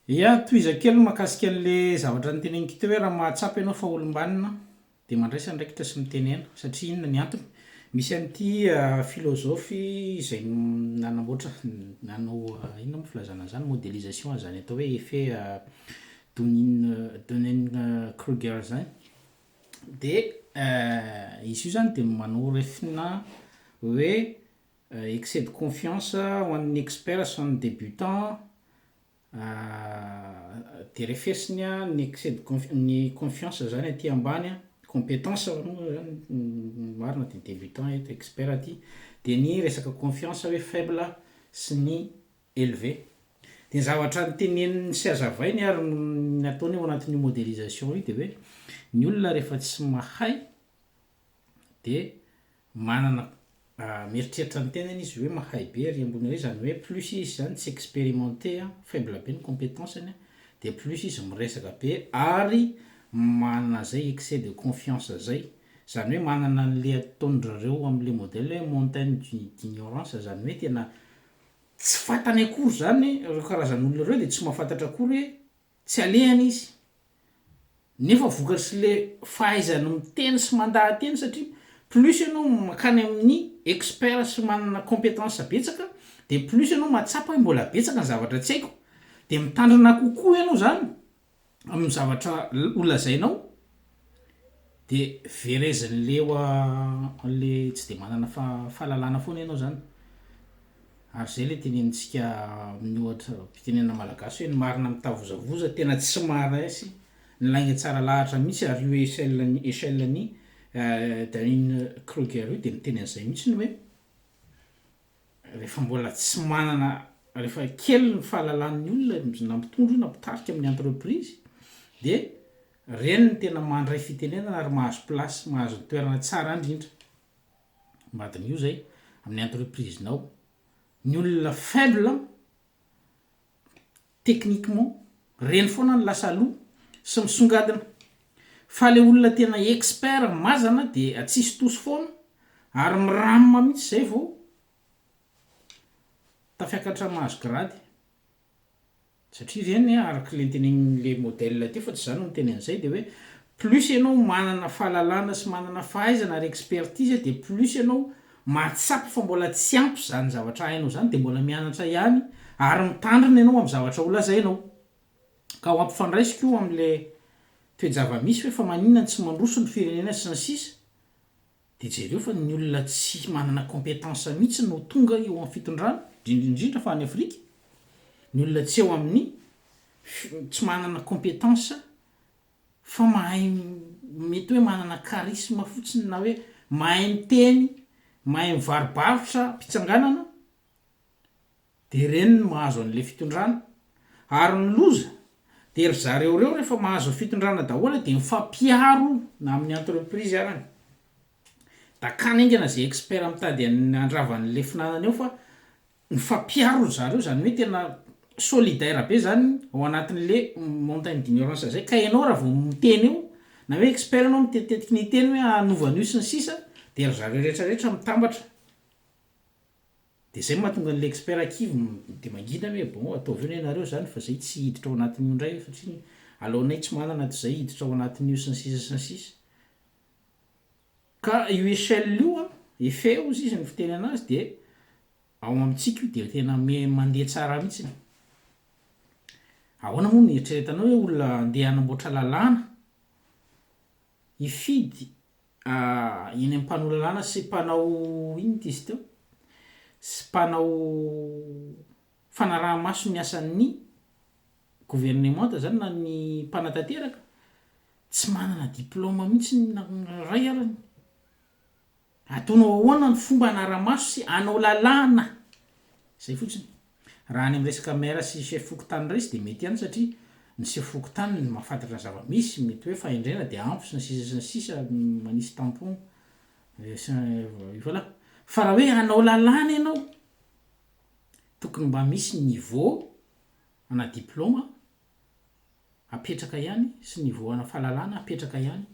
Ia, tohizako kely ny mahakasika an'le zavatra noteneniko teo hoe raha mahatsapa ianao fa olom-banona dia mandraisa andraikitra sy mitenena. Satria inona ny antony? Misy an'ity filozofy izay nanamboatra, nanao inona moa filazana an'izany, modélisation an'izany atao hoe effet Dunning-Kruger izany. Dia izy io izany dia manao refina hoe excès de confiance ho an'ny expert sy ny débutant, de refesiny ny excès de conf- ny confiance zany aty ambany an, compétence moa zany ny marina de débutant eto, expert aty, de ny resaka confiance hoe faible sy ny élevé. De ny zavatra noteneniny sy hazavainy ary ny ataony ao anatin'io modélisation io de hoe ny olona rehefa tsy mahay de Manana mieritreritra ny tenany izy hoe mahay be ary ambony ery izany hoe plus izy izany tsy expérimenté an, faible be ny compétence-ny an, dia plus izy miresaka be ary manana zay excès de confiance zay, izany hoe manana an'le ataon-dry zareo amin'le modèle hoe montagne d'ignorance, izany hoe tena tsy fantany akory izany ireo karazan'olona ireo dia tsy mahafantatra akory hoe tsy alehany izy. Nefa vokatry le fahaizany miteny sy mandaha-teny satria plus ianao mankany amin'ny expert sy manana compétence betsaka de plus ianao mahatsapa hoe mbola betsaka ny zavatra tsy haiko de mitandrina kokoa ianao zany amin'ny zavatra ho lazainao de verezin'le le tsy de manana fahalalana foana ianao zany. Ary zay le tenenintsika amin'ny ohatra fitenenana malagasy hoe ny marina mitavozavoza tena tsy maharesy ny lainga tsara lahatra mihitsy ary io echelle ny echelle ny Dunning Kruger io dia miteny an'izay mihitsy ny hoe rehefa mbola tsy manana rehefa kely ny fahalalan'ny olona na mpitondra io na mpitarika amin'ny entreprise dia reny no tena mandray fitenenana ary mahazo place mahazo ny toerana tsara indrindra. Mba diniho zay amin'ny entreprise nao, ny olona faible techniquement reny foana no lasa aloha sy misongadina fa le olona tena expert mazana de tsisy tosy foana ary miram mihitsy zay vao tafiakatra mahazo grade. Satria ireny araka ilay notenenin'ilay modèle teo fa tsy izaho no niteny an'izay dia hoe plus ianao manana fahalalana sy manana fahaizana ary expertise dia plus ianao mahatsapa fa mbola tsy ampy izany zavatra hainao izany dia mbola mianatra ihany ary mitandrina ianao amin'ny zavatra ho lazainao. Ka ho ampifandraisiko io amin'ilay toe-java-misy hoe fa maninona no tsy mandroso ny firenena sy ny sisa Dia jereo fa ny olona tsy manana compétence mihitsy no tonga eo amin'ny fitondrana, indrindra indrindra fa any Afrika, ny olona tsy eo amin'ny tsy manana compétence fa mahay mety hoe manana charisme fotsiny na hoe mahay miteny, mahay mivarobarotra am-pitsanganana, Dia ireny no mahazo an'ilay fitondrana. Ary ny loza dia ry zareo ireo rehefa mahazo ny fitondrana daholo dia mifampiaro na amin'ny entreprise arany. Dakana haingana izay expert mitady handrava an'ilay finanana eo fa mifampiaro ry zareo, izany hoe tena solidaire be izany ao anatin'ilay montagne d'ignorance izay. Ka ianao raha vao miteny eo, na hoe expert ianao mitetitetika ny hiteny hoe hanova an'io sy ny sisa dia ry zareo rehetra rehetra mitambatra. De zay mahatonga an'le expert kivy de mangina hoe bon ataovy eo ne nareo zany fa zay tsy hiditra ao anatin'io ndray satria aleonay tsy manana toy zay hiditra ao anatin'io sy ny sisa sy ny sisa. Ka io echelle io an, effet hozy izy ny fiteny anazy de ao amintsika io de tena me- mandeha tsara mihitsiny. Ahoana moa no hieritreretanao hoe olona andeha hanamboatra lalàna Hifidy eny amin'ny mpanao lalàna sy mpanao inona ity izy teo? sy mpanao fanaraha-maso ny asan'ny governemanta zany na ny mpanatanteraka, tsy manana diplaoma mihitsy na iray arany. Ataonao ahoana ny fomba hanara-maso sy hanao lalàna? Izay fotsiny. Raha any amin'ny resaka maire sy chef fokontany indray izy dia mety ihany satria ny chef fokontany no mahafantatra ny zava-misy, mety hoe fahendrena dia ampy sy ny sisa sy ny sisa, manisy tampon sy ny voilà. Fa raha hoe hanao lalàna ianao, tokony mba misy niveau ana diplaoma apetraka ihany sy niveau ana fahalalana apetraka ihany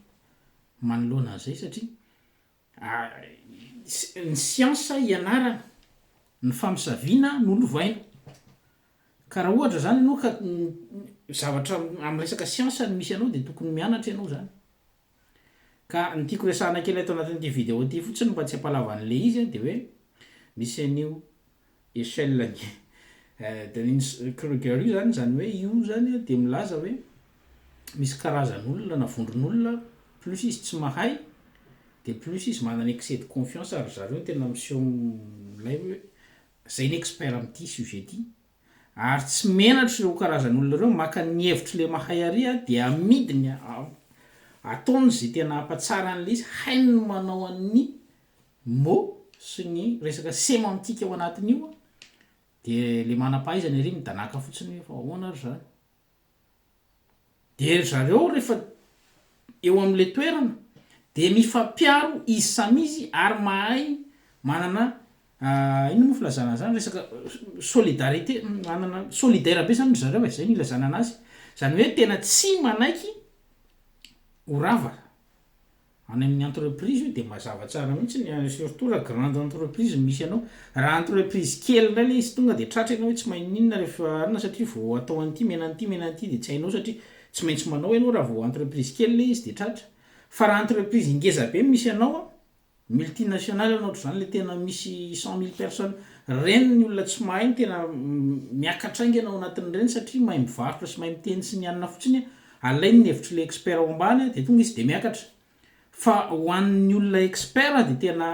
manoloana an'izay satria ny siansa ianarana, ny famosaviana no lovaina. Ka raha ohatra zany ianao ka zavatra amin'ny resaka siansa no misy anao dia tokony mianatra ianao zany. Ka ny tiako resahana kely ato anatin'ity video ity fotsiny mba tsy hampalava an'ilay izy dia hoe misy an'io échelle an'i Dunning-Kruger io zany, izany hoe io zany dia milaza hoe misy karazan'olona na vondron'olona plus izy tsy mahay dia plus izy manana excès de confiance ary zareo no tena miseho milay hoe zay ny expert amin'ity sujet ity ary tsy menatra ireo karazan'olona ireo maka ny hevitr'le mahay ary dia amidiny ataony zay tena hampatsara an'le izy, hainy ny manao an'ny mot sy ny resaka semantique ao anatin'io dia le manam-pahaizana ery midanàka fotsiny hoe fa ahoana ary zany? Dia ry zareo rehefa eo amin'ilay toerana dia mifampiaro izy samy izy ary mahay manana inona moa filazana an'izany resaka solidarité manana solidaire be zany ry zareo e, zay no ilazana anazy, zany hoe tena tsy manaiky ho rava. Any amin'ny entreprise io dia mazava tsara mihitsy ny surtout raha grande entreprise no misy anao. Raha entreprise kely indray ilay izy tonga dia tratra ianao hoe tsy mahay n'inona rehefa anona satria vao atao an'ity mena an'ity mena an'ity dia tsy hainao satria tsy maintsy manao ianao raha vao entreprise kely ilay izy dia tratra. Fa raha entreprise ngeza be no misy anao an, multinationale na ohatr'izany ilay tena misy 100 000 personnes, ireny ny olona tsy mahay no tena miakatra haingana ao anatin'ireny satria mahay mivarotra sy mahay miteny sy ny anona fotsiny an, alainy ny hevitr'ilay expert ao ambany dia tonga izy dia miakatra. Fa ho an'ny olona expert dia tena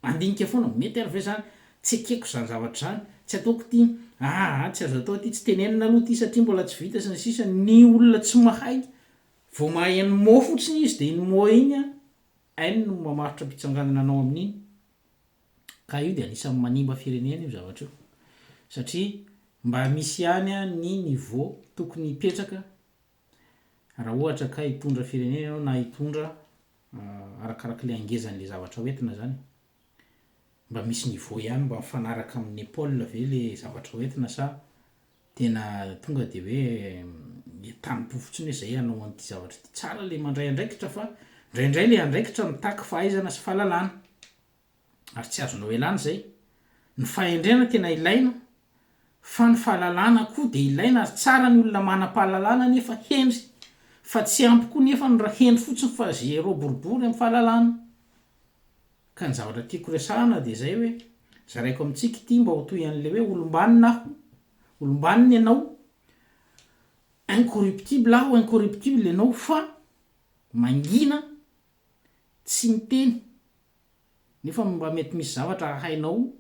mandinika foana, mety ary ve izany, tsy ekeko izany zavatra izany, tsy ataoko ity, aa tsy azo atao ity, tsy tenenina aloha ity satria mbola tsy vita sy ny sisa, ny olona tsy mahay, vao mahay an'ny mot fotsiny izy dia iny mot iny an, Hainy no mamaritra mpitsanganana anao amin'iny ka io dia anisan'ny manimba firenena io zavatra io satria mba misy ihany ny niveau tokony hipetraka raha ohatra ka hitondra firenena ianao na hitondra arakarak'ilay hangezan'ilay zavatra hoentina zany mba misy niveau ihany mba mifanaraka amin'ny épaule ve le zavatra hoentina sa Tena tonga dia hoe entanim-po fotsiny hoe zay hanao an'ity zavatra ity. Tsara le mandray andraikitra fa indraindray le andraikitra mitaky fahaizana sy fahalalana ary tsy azonao ialana izay. Ny fahendrena tena ilaina fa ny fahalalana koa dia ilaina ary tsara ny olona manam-pahalalana nefa hendry fa tsy ampy koa nefa ny raha hendry fotsiny fa zéro boribory amin'ny fahalalana. Ka ny zavatra tiako resahana dia izay hoe, zaraiko amintsika ity mba ho toy an'ilay hoe olom-banona aho, olom-banona ianao, incorruptible aho, incorruptible ianao fa mangina, tsy miteny, nefa mba mety misy zavatra hainao,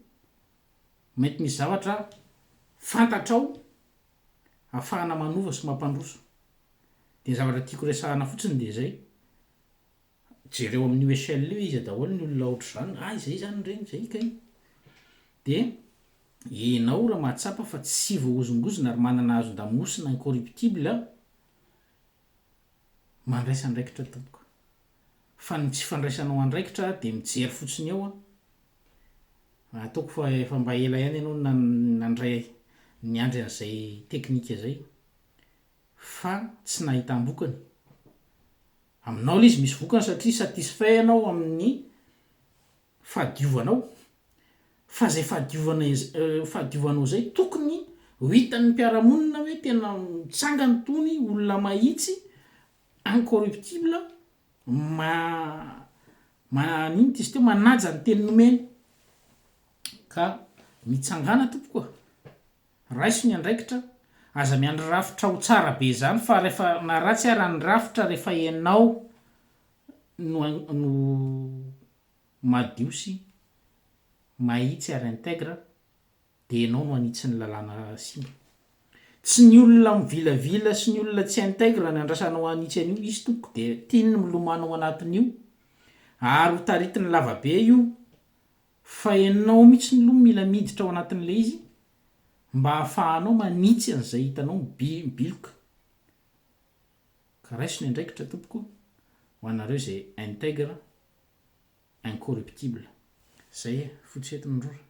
mety misy zavatra fantatrao ahafahana manova sy mampandroso. Dia ny zavatra tiako resahana fotsiny dia izay. Jereo amin'io echelle io iza daholo ny olona ohatr'izany, ah izay izany ireny, izay kay. Dia ianao raha mahatsapa fa tsy voahozongozona ary manana hazon-damosina incorruptible, mandraisa andraikitra tompoko. Fa ny tsy fandraisanao andraikitra dia mijery fotsiny eo an, ataoko fa efa mba ela ihany ianao no nandray niandry an'izay teknika izay fa tsy nahitam-bokany. Aminao ilay izy misy vokany satria satisfait ianao amin'ny fahadiovanao fa izay fahadiovana fahadiovanao izay tokony ho hitan'ny mpiara-monina hoe tena mitsangana itony olona mahitsy incorruptible ma maninona izy teo manaja ny teny nomeny ka mitsangàna tompoko a! Raiso ny andraikitra, aza miandry rafitra ho tsara be zany fa refa na ratsy ara ny rafitra refa enao no no madio sy mahitsy ary intègre de enao no hanitsy ny lalàna simba. Tsy ny olona mivilavila sy ny olona tsy intègre ny andrasanao hanitsy an'io, izy tompoko de tiany ny milomano ao anatin'io ary ho taritiny lava be io Fa enao mihitsy aloha mila miditra ao anatin'ilay izy mba ahafahanao manitsy an'izay hitanao mibiloka. Ka raiso ny andraikitra tompoko ho anareo izay intègre, incorruptible. Zay e, fotsy eto ny rora.